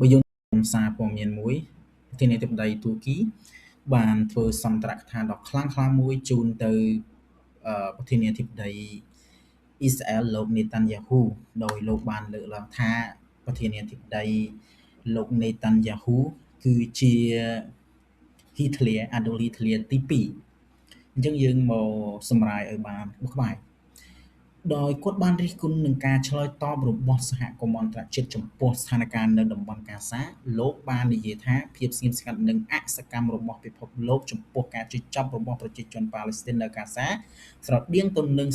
បើយើងសារព័ត៌មានមួយប្រធានាធិបតីទូគីបានធ្វើសន្ទរកថាដ៏ខ្លាំងក្លាមួយជូនទៅប្រធានាធិបតីអ៊ីស្រាអែលលោកនេតាន់យ៉ាហ៊ូដោយលោកបានលើកឡើងថាប្រធានាធិបតីលោកនេតាន់យ៉ាហ៊ូគឺជាហ៊ីត្លៀអាដូលហ៊ីត្លៀទី2អញ្ចឹងយើងមកសម្រាយឲ្យបានក្បែរដោយគាត់បានរិះគន់នឹងការឆ្លើយតបរបស់សហគមន៍អន្តរជាតិចំពោះស្ថានភាពនៅតំបន់កាសាលោកបាននិយាយថាភាពស្ងៀមស្ងាត់និងអសកម្មរបស់ពិភពលោកចំពោះការជិះចាប់របស់ប្រជាជនប៉ាឡេស្ទីននៅកាសាស្រដៀងទៅនឹង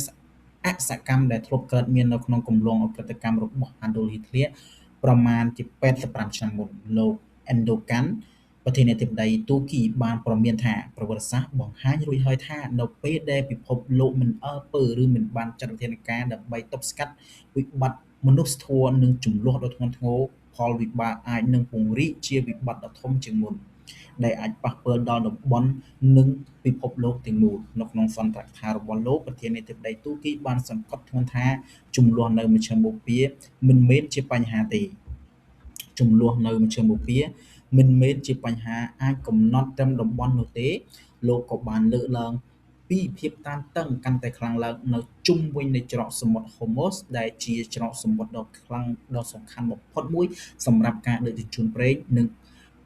អសកម្មដែលធ្លាប់កើតមាននៅក្នុងគម្លងអក្រិតកម្មរបស់អាដូលហ៊ីត្លៀប្រមាណជា85ឆ្នាំមុនលោកអេនដូកាន់ប្រធានាធិបតីទូគីបានព្រមានថាប្រវត្តិសាស្ត្របង្ហាញរួចហើយថានៅពេលដែលពិភពលោកមិនអើពើឬមិនបានចាត់វិធានការដើម្បីទប់ស្កាត់វិបត្តិមនុស្សធម៌និងជម្លោះដ៏ធ្ងន់ធ្ងរផលវិបាកអាចនឹងពង្រីកជាវិបត្តិដ៏ធំជាងមុនដែលអាចប៉ះពាល់ដល់តំបន់និងពិភពលោកទាំងមូលនៅក្នុងសន្ទរកថារបស់លោកប្រធានាធិបតីទូគីបានសង្កត់ធ្ងន់ថាជម្លោះនៅមជ្ឈិមបូព៌ាមិនមែនជាបញ្ហាទេជម្លោះនៅមជ្ឈិមបូព៌ាមិនមែនជាបញ្ហាអាចកំណត់ត្រឹមតំបន់នោះទេលោកក៏បានលើកឡើងពីភាពតានតឹងកាន់តែខ្លាំងឡើងនៅជុំវិញនៃច្រកសមុទ្រហូម៉ូសដែលជាច្រកសមុទ្រដ៏ខ្លាំងដ៏សំខាន់បំផុតមួយសម្រាប់ការដឹកជញ្ជូនប្រេងនិង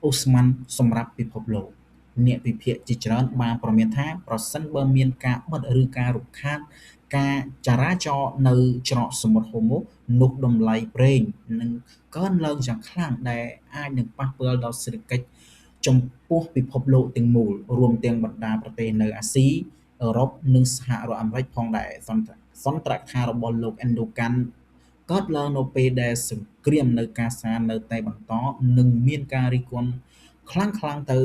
អូស្មန်សម្រាប់ពិភពលោកអ្នកវិភាគជាច្រើនបានប្រមានថាប្រសិនបើមានការបិទឬការរំខានការចរាចរណ៍នៅច្រកសមុទ្រហូម៉ូសនោះតម្លៃប្រេងនឹងកើនឡើងយ៉ាងខ្លាំងដែលអាចនឹងប៉ះពាល់ដល់សេដ្ឋកិច្ចចំពោះពិភពលោកទាំងមូលរួមទាំងបណ្ដាប្រទេសនៅអាស៊ីអឺរ៉ុបនិងសហរដ្ឋអាមេរិកផងដែរសន្ទរកថារបស់លោកអេនដូកាន់កើតឡើងនៅពេលដែលសង្គ្រាមនៅកាសានៅតែបន្តនិងមានការរិះគន់ខ្លាំងៗទៅ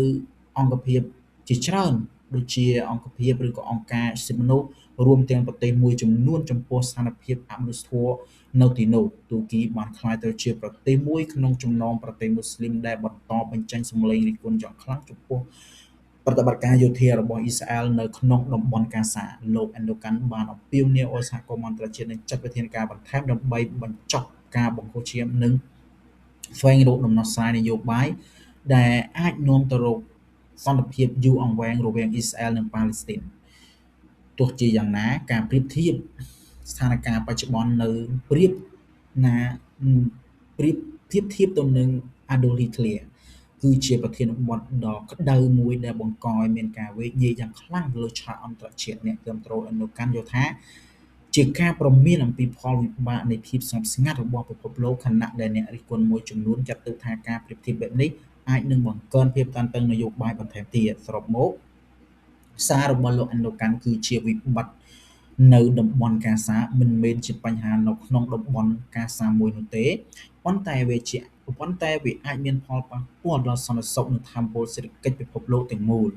អង្គភាពជាច្រើនដូចជាអង្គភាពឬក៏អង្គការសិទ្ធិមនុស្សរួមទាំងប្រទេសមួយចំនួនចំពោះស្ថានភាពអមនុស្សធម៌នៅទីនោះទូគីបានក្លាយទៅជាប្រទេសមួយក្នុងចំណោមប្រទេសមូស្លីមដែលបន្តបញ្ចេញសម្លេងរិះគន់យ៉ាងខ្លាំងចំពោះប្រតិបត្តិការយោធារបស់អ៊ីស្រាអែលនៅក្នុងតំបន់កាសាលោកអេនដូកាន់បានអំពាវនាវឲ្យសហគមន៍អន្តរជាតិនឹងចាត់វិធានការបន្ថែមដើម្បីបញ្ចប់ការបង្ហូរឈាមនិងស្វែងរកដំណោះស្រាយនយោបាយដែលអាចនាំទៅរកសន្តិភាពយូរអង្វែងរវាងអ៊ីស្រាអែលនិងប៉ាឡេស្ទីនទោះជាយ៉ាងណាការប្រៀបធៀបស្ថានភាពបច្ចុប្បន្ននៅប្រៀបណាប្រៀបធៀបទៅនឹងអាដូលហ៊ីត្លៀគឺជាប្រធានបទដ៏ក្តៅមួយដែលបង្កឲ្យមានការវែកញែកយ៉ាងខ្លាំងលើឆាកអន្តរជាតិអ្នកគាំទ្រឥណ្ឌូកាន់យល់ថាជាការព្រមានអំពីផលវិបាកនៃភាពស្ងប់ស្ងាត់របស់ពិភពលោកខណៈដែលអ្នករិះគន់មួយចំនួនចាត់ទុកថាការប្រៀបធៀបបែបនេះអាចនឹងបង្កើនភាពតានតឹងនយោបាយបន្ថែមទៀតសរុបមកសាររបស់លោកឥណ្ឌូកាន់គឺជាវិបត្តិនៅតំបន់កាសាមិនមែនជាបញ្ហានៅក្នុងតំបន់កាសាមួយនោះទេប៉ុន្តែវាអាចមានផលប៉ះពាល់ដល់សន្តិសុខនិងថាមពលសេដ្ឋកិច្ចពិភពលោកទាំងមូល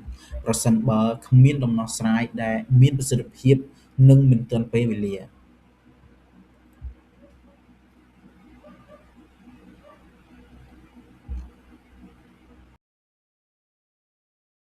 ប្រសិនបើគ្មានដំណោះស្រាយដែលមានប្រសិទ្ធភាពនិងមិនទាន់ពេលវេលា។